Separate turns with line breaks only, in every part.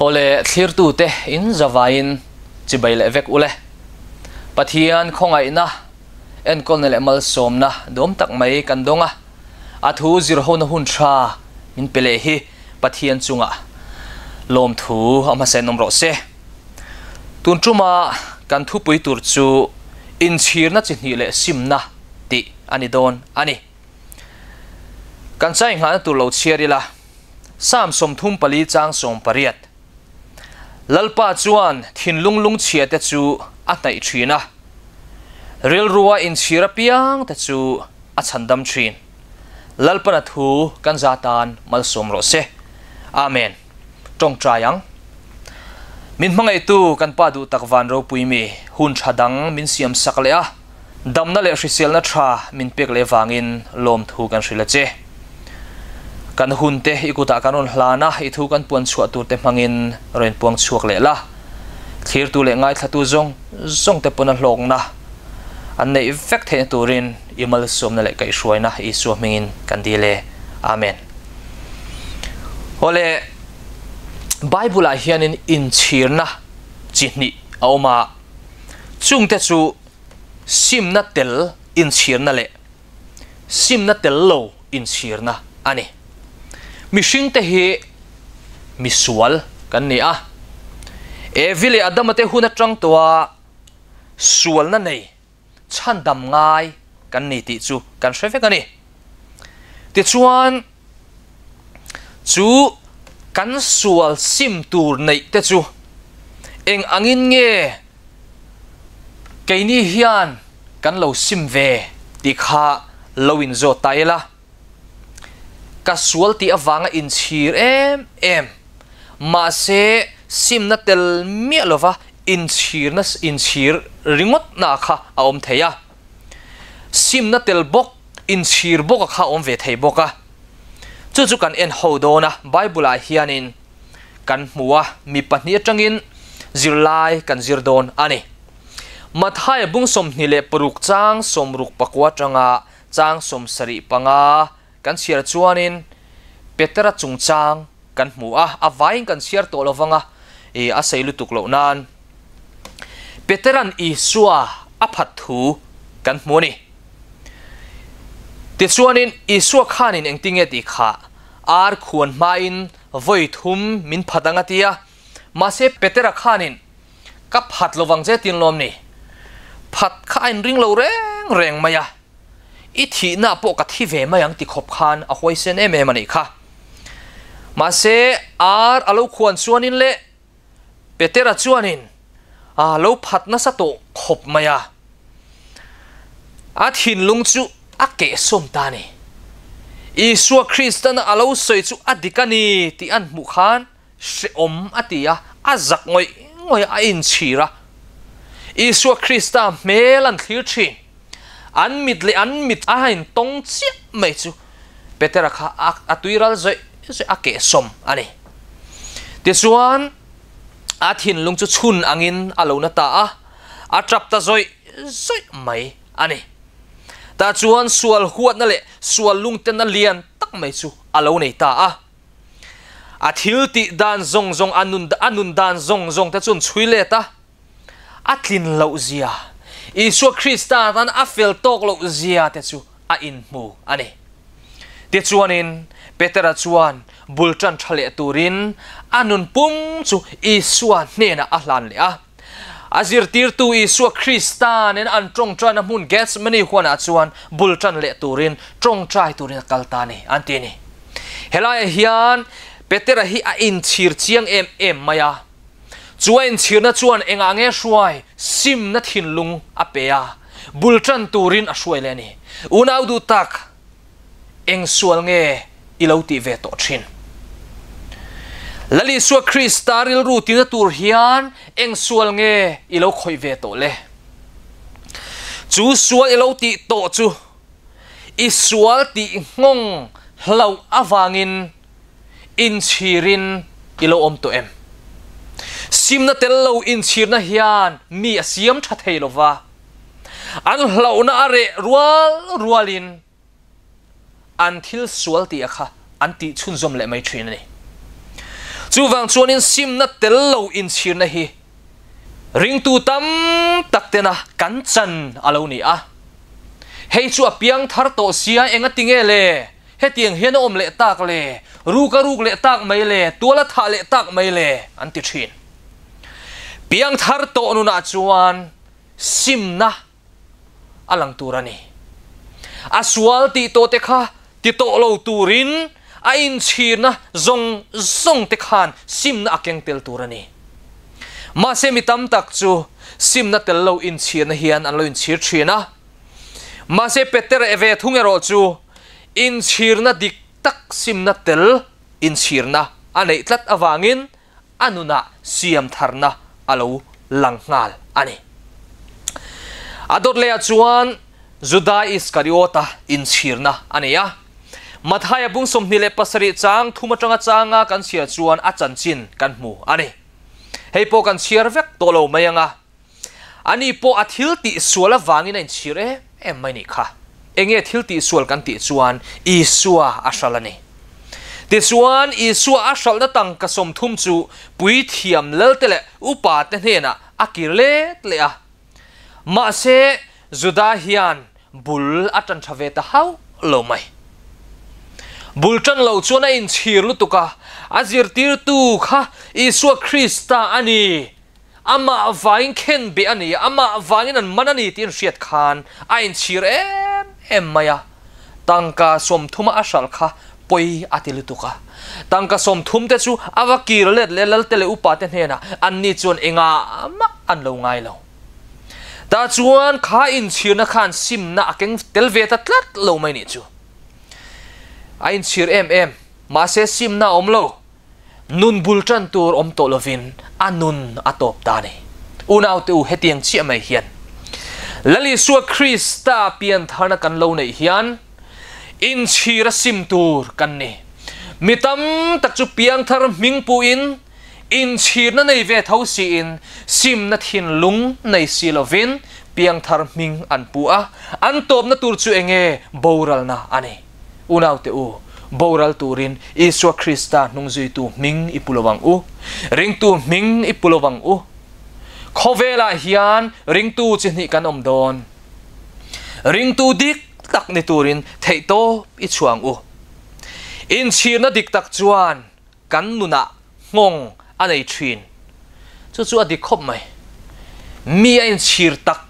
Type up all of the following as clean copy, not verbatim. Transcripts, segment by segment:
Awle thlirtute in zavaiin chibai leh vek ule. Pathian khawngaihna, enkawlna leh malsawmna dawm tak mai kan dawng a, a thu zirhona hun tha min pe leh hi Pathian chungah lawmthu a hmasa in awm rawh se. Tun tuma kan thupui tur chu inchhirna chi hnih leh simna tih a ni dawn a ni. Kan chai nghahna tur lo chhiar ila, Psalm 34 chang 18. Lalpa chuan thinlung lungchhia te chu a hnaih thin a, rilrua inchhir apiang te chu a chhandam thin. Lalpana thu kan za tan malsawm rawh se. Amen. Tawngtai ang. Min hmangaihtu kan Pa duh tak van ropui mi, hun tha dang min siam sak leh a, damna leh hriselna tha min pek leh vangin lawmthu kan hrilh a che. Kan hun te i kutah kan rawn hlan a, i thu kan puan chhuah tur te hmangin rawn puang chhuak leh la. Thlirtu leh ngaithlatu zawng zawng te pawn a hlawkna an neih vek theihna turin i malsawmna leh kaihhruaina Isua hmingin kan dil e. Amen. Awle, Bible ah hianin inchhirna chi hnih a awm a, chungte chu simna tel inchhirna leh simna tel lo inchhirna a ni. Mihringte hi misual kan ni a, Evi leh Adama te hun atang tawha sualna nei chhandam ngai kan ni tih chu kan hre vek a ni. Tichuan, chu kan sual sim tur neih te chu eng angin nge keini hian kan lo sim ve tih kha lo inzawt ta ila. Ka sual tih avanga inchhir em em, mahse simna tel miah lova inchhirna inchhir ringawtna kha a awm thei a. Simna tel bawk, inchhir bawka kha a awm ve thei bawk a. Chu chu kan en ho dawn a, Bible-ah hianin kan hmu a, mi pahnih atangin zirlai kan zir dawn a ni. Mathaia bung 26 chang 64 atanga Chang 75 kan chhiar chuanin Petera chungchang kan hmu a, a vaiin kan chhiar tawh lo vang a, i a sei lutuk loh nan Petera'n Isua a phat thu kan hmu a ni. Tichuanin Isua khanin engtinge tih kha ar khuan hmain vawi thum min phat ang a ti a, mahse Petera khanin Ka phat lo vang che tin lawm ni? Phat kha a inring lo reng reng mai a, i thihna pawh ka thi ve mai ang ti khawp khan a huaisen em em a nih kha. Mahse, ar a lo khuan chuanin leh Petera chuanin a lo phat nasa tawh khawp mai a, a thinlung chu a kehsawm ta a ni. Isua Kristan a lo sawi chu a dik a ni tih an hmuh khan Hrehawm a ti a, a zak ngawih ngawih a, a inchhir a. Isua Krista hmel an thlir thin. An mit leh an mit a intawng chiah mai chu Petera kha a tuiral zawih zawih a kehsawm a ni. Tichuan, a thinlung chu chhun angin a lo na ta a, a tap ta zawih zawih mai a ni. Tah chuan sual huatna leh sual lungtenna lian tak mai chu a lo nei ta a. A thil tih dan zawng zawng, a nun a nun dan zawng zawng te chuan chhui let a, a tlin loh zia, Isua Krista tan a fel tawk loh zia te chu a inhmu a ni. Tichuanin, Petera chuan bul tan tha leh turin a nun pum chu Isua hnenah a hlan leh a. A zirtirtu Isua Krista nen an tawngtaina hmun Gethsemane huanah chuan bul tan leh turin tawngtai turin a kal ta a ni, an ti a ni. Helaiah hian Petera hi a inchhir chiang em em mai a. Chu a inchhirna chuan engah nge hruai simna thinlung a pe a, bul tan turin a hruai leh a ni. Unau duh tak, eng sual nge i lo tih ve tawh thin? Lal Isua Krista rilru tina tur hian eng sual nge i lo khawih ve tawh le? Chu sual i lo tih tawh chu i sual tih nghawng hlauh avangin inchhirin i lo awm tawh em? Simna tel lo inchhirna hian mi a siam tha thei lo va, an hlauhna a reh rual rualin an thil sual tih a kha an tih chhunzawm leh mai thin a ni. Chuvang chuanin simna tel lo inchhirna hi ringtu tam tak tena kan chan a lo ni a. Hei chu a piang thar tawh sia enga tinge le? Hetiang hian a awm leh tak le? Ruk a ruk leh tak mai le? Tual a thah leh tak mai le? An ti thin. Piang thar tawh nunah chuan simna a lang tur a ni. A sual tih tawh te kha ti tawh lo turin a inchhirna zawng zawng te khan simna a keng tel tur a ni. Mahse mi tam tak chu simna tel lo inchhirna hian an lo inchhir thin a. Mahse Petera ve thung erawh chu inchhirna dik tak simna tel inchhirna a neih tlat avangin a nunah siam tharna a lo lang nghal a ni. A dawt lehah chuan Juda Iskariota inchhirna a nei a. Mathaia bung 27 chang thum atanga changa kan chhiar chuan a chanchin kan hmu a ni. Hei pawh kan chhiar vek tawh lo mai anga. Ani pawh a thil tih sual avangin a inchhir em em mai nih kha. Enge thil tih sual kan tih chuan Isua a hral a ni. Tichuan Isua a hralhna tangka 30 chu puithiam lalte leh upa te hnenah a kir let leh a. Mahse Juda hian bul a tan tha ve ta hauh lo mai. Bul tan lo chuan a inchhir lutuk a, a zirtirtu kha Isua Krista a ni. Amah vangin khen be a ni, amah vangin an man a ni tiin hriat khan a inchhir em em mai a. Tangka 30 a hral kha pawi a ti lutuk a. Tangka 30 te chu a va kir let leh lalte leh upa te hnenah an ni chuan engah mah an lo ngai lo. Ta chuan kha inchhirna khan simna a keng tel ve ta tlat lo mai nih chu. A inchhir em em, mahse simna a awm lo. Nun bul tan tur awm tawh lovin a nun a tawp ta ni. Unau te u hetiang chiah mai hian. Lal Isua Krista pian tharna kan lo neih hian inchhir a sim tur kan ni. Mi tam tak chu piang thar hming pu in inchhirna nei ve tho si in simna thinlung nei si lovin piang thar hming an pu a. An tawpna tur chu enge boralna a ni. Unau te u boral turin Isua Krista hnungzui tu hming i pu lovang u. Ringtu hming i pu lovang u. Khawvela hian ringtu chi hnih kan awm dawn. Ringtu dik tak ni turin theih tawp i chhuang u. Inchhirna dik tak chuan kan nunah nghawng a nei thin. Chu chu a dik khawp mai. Mi a inchhir tak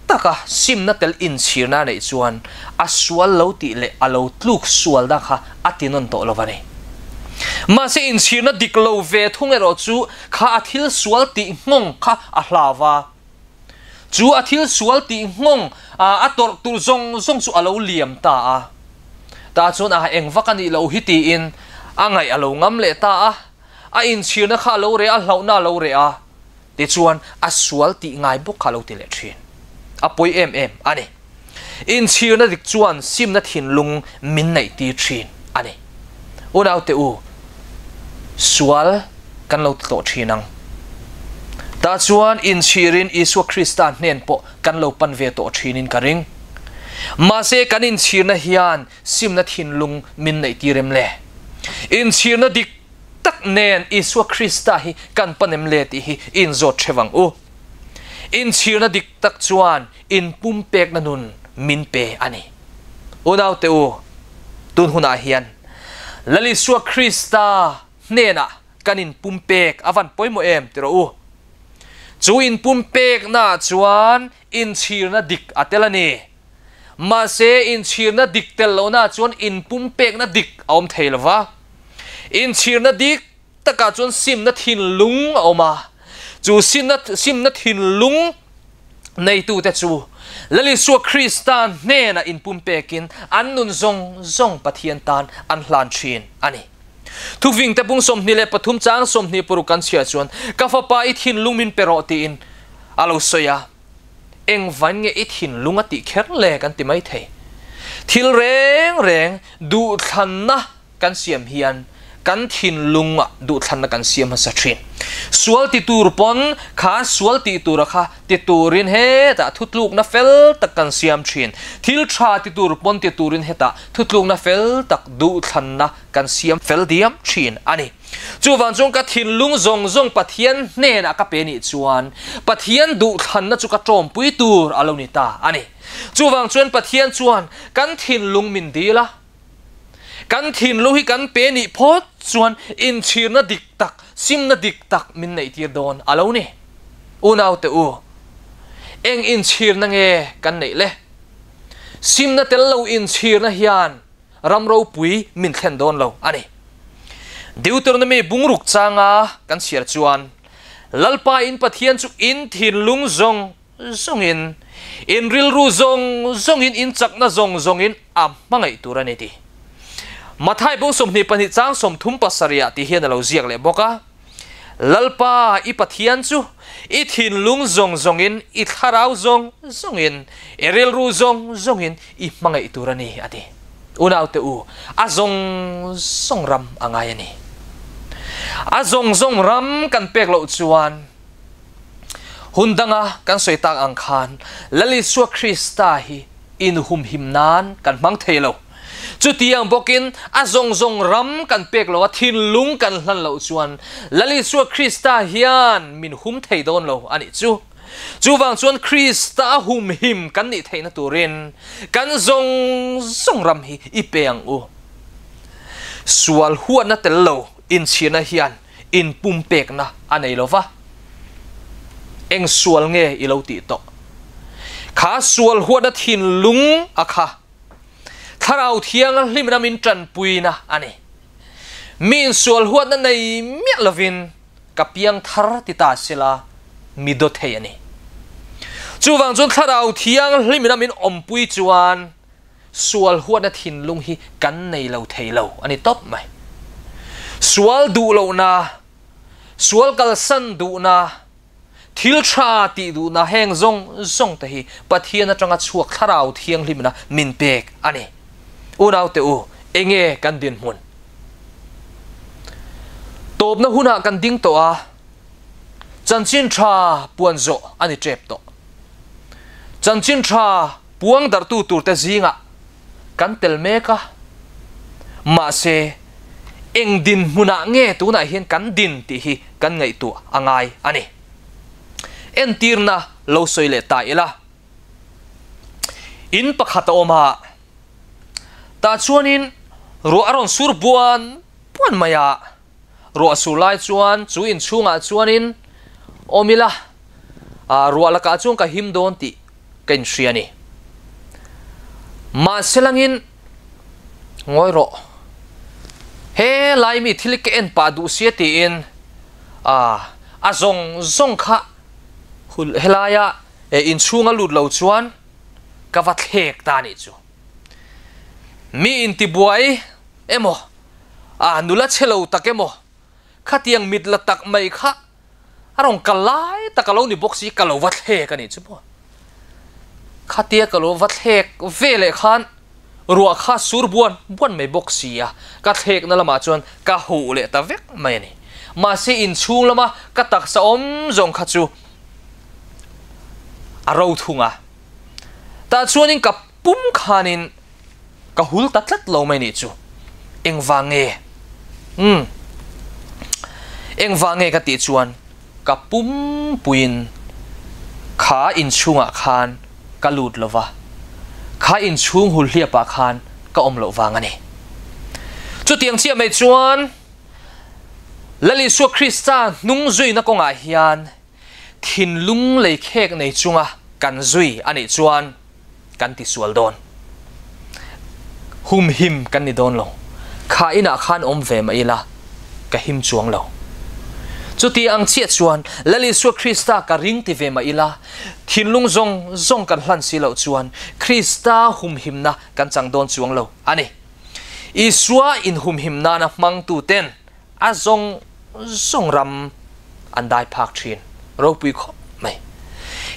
taka simna tel inchhirna nei chuan a sual lo tih leh a lo tluk sual da kha a ti nawn tawh lo a ni. Mahse inchhirna dik lo ve thung erawh chu kha a thil sual tih nghawng kha a hlawa. Chu a thil sual tih nghawng a tawrh tur zawng zawng chu a lo liam ta a. Ta chuan a eng vak a nih loh hi tiin a ngaih a lo ngam leh ta a. A inchhirna kha a lo reh a, hlauhna a lo reh a. Tichuan a sual tih ngai bawk kha a lo ti leh thin. A pawi em em a ni. Inchhirna dik chuan simna thinlung min neih tir thin a ni. Unau te u, sual kan lo ti tawh thin ang. Ta chuan inchhirin Isua Krista hnen pawh kan lo pan ve tawh thinin ka ring. Mahse kan inchhirna hian simna thinlung min neih tir em le? Inchhirna dik tak nen Isua Krista hi kan pan em le tih hi inzawt thewang u. Inchhirna dik tak chuan in pum pek na nun min pe a ni. Unau te u, tun hunah hian Lal Isua Krista hnenah kan in pum pek a van pawimawh em ti rawh u. Chu in pum pek na chuan inchhirna dik a tel a ni. Mahse inchhirna dik tel lo na chuan in pum pek na dik a awm thei lova. Inchhirna dik taka chuan simna thinlung a awm a. Chu simna thinlung nei tu te chu Lal Isua Krista hnenah in pum pekin an nun zawng zawng Pathian tan an hlan thin a ni. Thuving te bung 23 chang 26 kan chhia chuan ka fapa i thinlung min pe rawh tiin a lo sawi a. Eng vain nge i thinlung a tih kher le kan ti mai thei. Thil reng reng duh thlanna kan siam hian kan thinlungah duhthlanna kan siam hmasa thin. Sual ti tur pawn kha sual tih tura kha ti turin hetah thutlukna fel tak kan siam thin. Thil tha ti tur pawn ti turin hetah thutlukna fel tak duhthlanna kan siam fel diam thin a ni. Chuvang chuan ka thinlung zawng zawng Pathian hnenah ka pe nih chuan Pathian duhthlanna chu ka tawmpui tur a lo ni ta a ni. Chuvang chuan Pathian chuan kan thinlung min dil a, kan thinlung hi kan pe nih phawt chuan inchhirna dik tak, simna dik tak min neihtir dawn a lo ni. Unaute u, eng inchhirna nge kan neih le? Simna tel lo inchhirna hian ram ropui min thlen dawn lo a ni. Deuteronomy bungruk changa kan chhiar chuan, Lalpa in Pathian chu in thinlung zawng zawngin, in rilru zawng zawngin, in chakna zawng zawngin a hmangaih tur a ni ti. Mathai bung 22 chang 37 ah ti hian a lo ziak leh bawk a, Lalpa i Pathian chu i thinlung zawng zawngin, i thlarau zawng zawngin, i rilru zawng zawngin i hmangaih tur a ni a ti. Unaute u, a zawng zawng ram a ngai a ni. A zawng zawng ram kan pek loh chuan hun danga kan sawi tak ang khan Lal Isua Krista hi inhumhim nan kan hmang thei lo. Chutiang bawkin a zawng zawng ram kan pek lo a, thinlung kan hlan loh chuan Lal Isua Krista hian min hum thei dawn lo a nih chu. Chuvang chuan Krista a humhim kan nih theihna turin kan zawng zawng ram hi i pe ang u. Sual huatna tel lo inchhirna hian inpumpekna a nei lo va. Eng sual nge i lo tih tawh? Kha sual huatna thinlung a kha Thlarau Thianghlimna min tanpuina a ni. Mi insual huatna nei miah lovin ka piang thar ti ta sela mi daw thei a ni. Chuvang chuan Thlarau Thianghlimna min awmpui chuan sual huatna thinlung hi kan nei lo thei lo a ni tawp mai. Sual duh lohna, sual kalsan duhna, thil tha tih duhna heng zawng zawng te hi Pathian atanga chhuak Thlarau Thianghlimna min pek a ni. Unaute u, enge kan dinhmun? Tawpna hunah kan ding tawh a, chanchin tha puan zawh a ni tep tawh. Chanchin tha puang darhtu turte zingah kan tel mek a, mahse eng dinhmunah nge tunah hian kan din tih hi kan ngaihtuah a ngai a ni. Entirna lo sawi leh ta ila, in pakhat a awm a, tah chuanin ruah a rawn sur buan buan mai a, Ruah sur lai chuan chu inchhungah chuanin awm ila, ruah lakah chuan ka him dawn tih ka inhria a ni. Mahse langin ngawi rawh, he lai mi thil ka en pah duh sia tiin a zawng zawng kha helaia inchhunga lut lo chuan ka va thlek ta a nih chu. Mi intibuai emaw A nula chhe lo tak emaw? Khatiang mit la tak mai kha a rawn kal lai tak a lo ni bawk si, ka lo va thlek a nih chu maw? Khatia ka lo va thlek ve leh khan ruah kha sur buan buan mai bawk si a, ka thlekna lamah chuan ka huh leh ta vek mai a ni. Mahse inchhung lama ka taksa awm zawng kha chu a ro thung a, tah chuanin ka pum khanin Ka hul ta tlat lo mai nih chu. Engvang nge? Umm. Engvang nge ka tih chuan ka pumpuiin kha inchhungah khan ka lut lo va, kha inchhung hul hliapah khan ka awm loh vang a ni. Chutiang chiah mai chuan Lal Isua Krista hnung zuina kawngah hian Thinlung lei khek nei chunga kan zui a nih chuan kan ti sual dawn. Humhim kan ni dawn lo. Kha inah khan awm ve mah ila ka him chuang lo. Chuti ang chiah chuan Lal Isua Krista ka ring ti ve mah ila thinlung zawng zawng kan hlan si loh chuan Krista humhimna kan chang dawn chuang lo a ni. Isua inhumhim nana hmangtuten A zawng zawng ram an dai phak thin ropui khawp mai.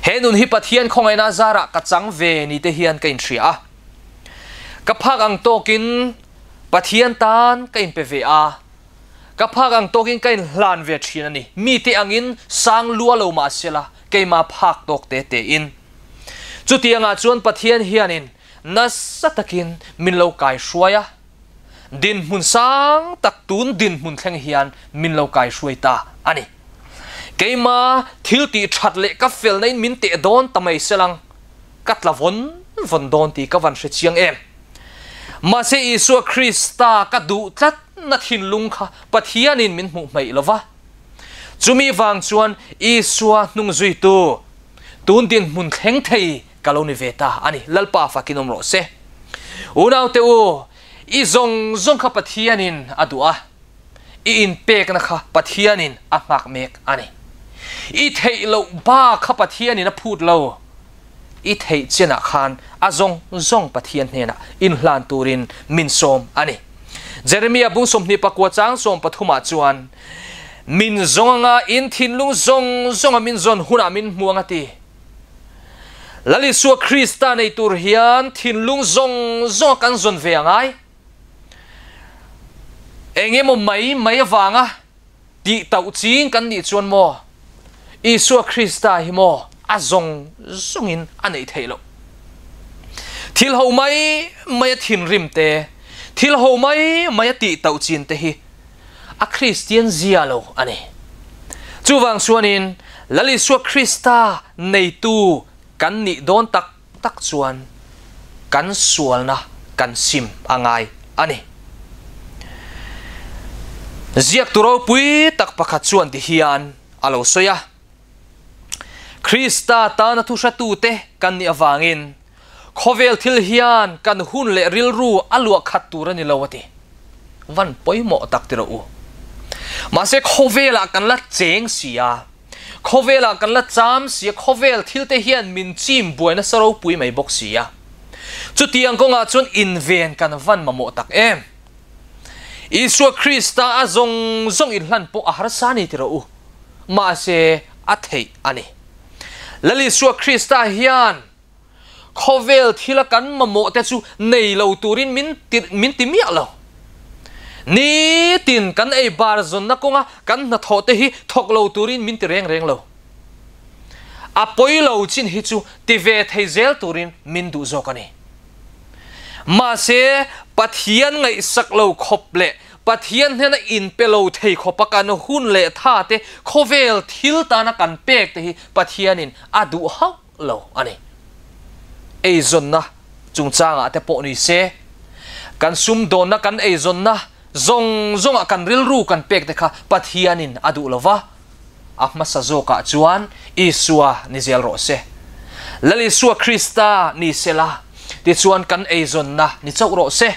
He nun hi Pathian khawngaihna zarah ka chang ve ni te hian ka inhria a. Ka phak ang tawkin Pathian tan ka inpe ve a. Ka phak ang tawkin ka inhlan ve thin a ni. Mite angin sang lua lo mah sela, keimah phak tawk te tein. Chutiangah chuan Pathian hianin nasa takin min lo kai hruai a, dinhmun sang tak tun dinhmun thleng hian min lo kai hruai ta a ni. Keimah thil tih that leh ka felna in min teh dawn ta mai selang, ka tla vawn vawn dawn tih ka van hre chiang em. Mahse Isua Krista ka duh tlat na thinlung kha Pathianin min hmuh hmaih lo va. Chumi vang chuan Isua hnung zuitu tun dinhmun thleng thei ka lo ni ve ta a ni. Lalpa fakin awm rawh se. Unaute u, i zawng zawng kha Pathianin a duh a, i inpekna kha Pathianin a nghak mek a ni. I theih loh ba kha Pathianin a phut lo. I theih chenah khan a zawng zawng Pathian hnenah inhlan turin min sawm a ni. Jeremia bung 24 chang 13 ah chuan, Min zawng anga in thinlung zawng zawnga min zawn hunah min hmu ang a ti. Lal Isua Krista nei tur hian thinlung zawng zawnga kan zawn ve a ngai. Eng emaw mai mai avanga tih tauh ching kan nih chuan maw Isua Krista hi maw a zawng zawngin a neih theih loh. Thil ho mai mai a thinrim te, thil ho mai mai a tih tauh chin te hi a Kristian zia lo a ni. Chuvang chuanin Lal Isua Krista neitu kan nih dawn tak tak chuan kan sualna kan sim a ngai a ni. Ziaktu ropui tak pakhat chuan ti hian a lo sawi a, Krista tana thuhratute kan nih avangin Khawvel thil hian kan hun leh rilru a luah khat tur a ni lo a ti. Van pawimawh tak ti rawh u. Mahse khawvelah kan la cheng si a, khawvelah kan la cham si a, khawvel thil te hian min chim buai nasa ropui mai bawk si a. Chutiang kawngah chuan inven kan van mamawh tak em? Isua Krista a zawng zawng inhlan pawh a harsa a ni ti rawh u. Mahse a theih a ni. Lal Isua Krista hian Khawvel thila kan mamawh te chu nei lo turin min ti min ti miah lo. Nitin kan ei bar zawnna kawnga kan hnathawh te hi thawk lo turin min ti reng reng lo. A pawi lo chin hi chu ti ve thei zel turin min duh zawk a ni. Mahse, Pathian ngaihsak lo khawp leh Pathian hnena inpe lo thei khawpa kan hun leh tha te khawvel thil tana kan pek te hi Pathianin a duh hauh lo a ni. Eizawnna chungchangah te pawh ni se, kan sumdawnna kan eizawnna zawng zawngah kan rilru kan pek te kha Pathianin a duh lo va, a hmasa zawkah chuan Isua ni zel rawh se. Lal Isua Krista ni sela, tichuan kan eizawnna ni chauh rawh se.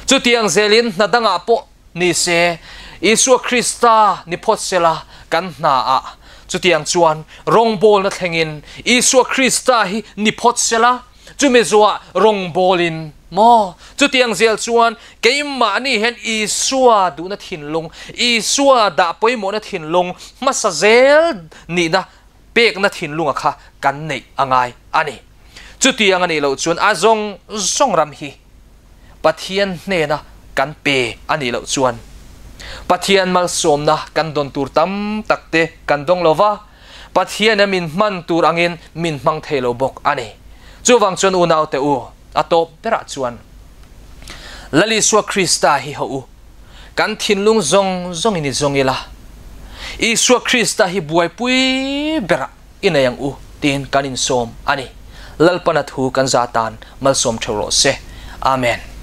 Chutiang zelin hna dangah pawh Ni se, Isua Krista ni phawt sela kan hna ah chutiang chuan rawngbawlna thlengin Isua Krista hi ni phawt sela chumi zuah rawngbawlin maw? Chutiang zel chuan keimahni hian Isua duhna thinlung, Isua dah pawimawhna thinlung hmasa zel nihna pekna thinlunga kha kan neih a ngai a ni. Chutiang a nih loh chuan a zawng zawng ram hi Pathian hnena kan pe a nih loh chuan Pathian malsawmna kan dawn tur tam tak te kan dawng lo va, Pathiana min hman tur angin min hmang thei lo bawk a ni. Chuvang chuan unaute u, a tawp berah chuan Lal Isua Krista hi ho u, kan thinlung zawng zawngin i zawng ila, Isua Krista hi buaipui berah i nei ang u tiin kan insawm a ni. Lalpana thu kan za tan malsawm theuh rawh se. Amen.